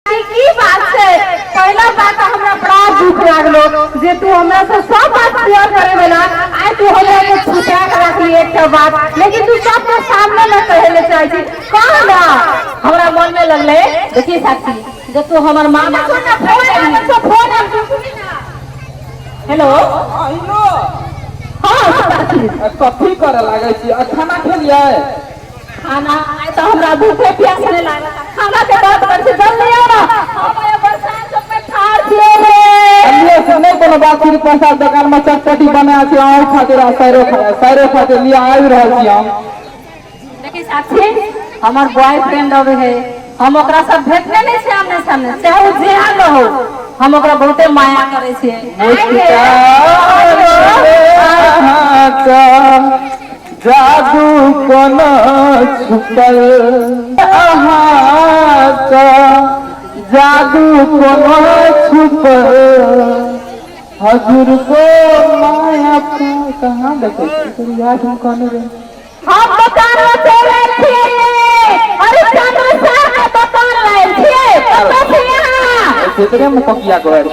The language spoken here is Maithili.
की बात छै? पहिला बात तऽ हमरा बड़ा दुख लागलो जे तू हमरा से सब बात शेयर करे वाला, आइ तू हमरा के छुपा के रखली एकटा बात, लेकिन तू सबके सामने न कहे ले चाहे छी। कह ना। हमरा मन में लगले, देखिए साक्षी, जे तू हमर माँ बाप। सुन ना, फोन आबै छौ, फोन आबै छौ, सुनी ना। हेलो। हाँ, हेलो। हाँ साक्षी। कथी करे लागै छी? आ खाना खेलियै? खाना आइ तऽ हमरा भूखे प्यास नहि लागल। खाना के बात कर छै, जल्दी आओ ना, हम आइ बरसात सब में ठाढ़ छियै रे। लियै से नहि कोनो बात छै, पैसा दोकान में चटपटी बना छै अहूँ खातिर आ सैरो खातिर। लिअ, आबि रहल छी हम। देखी साक्षी, हमर बॉयफ्रेंड अबै है। हम ओकरा सब भेटने नहि छै आमने सामने, चाहे ओ जेहन रहो, हम ओकरा बहुते माया करै छियै। अहाँके जादू कोना छुपल, अहाँके जादू कोना छुपल, हजूर को माया कहाँ देखै छी याद हम कहने रही। हम दुकान में चल आयल छियै रे। अरे, चंद्र साह के दुकान लायल छियै, कतऽ छी अहाँ? क्षेत्रे में पकिया गोर।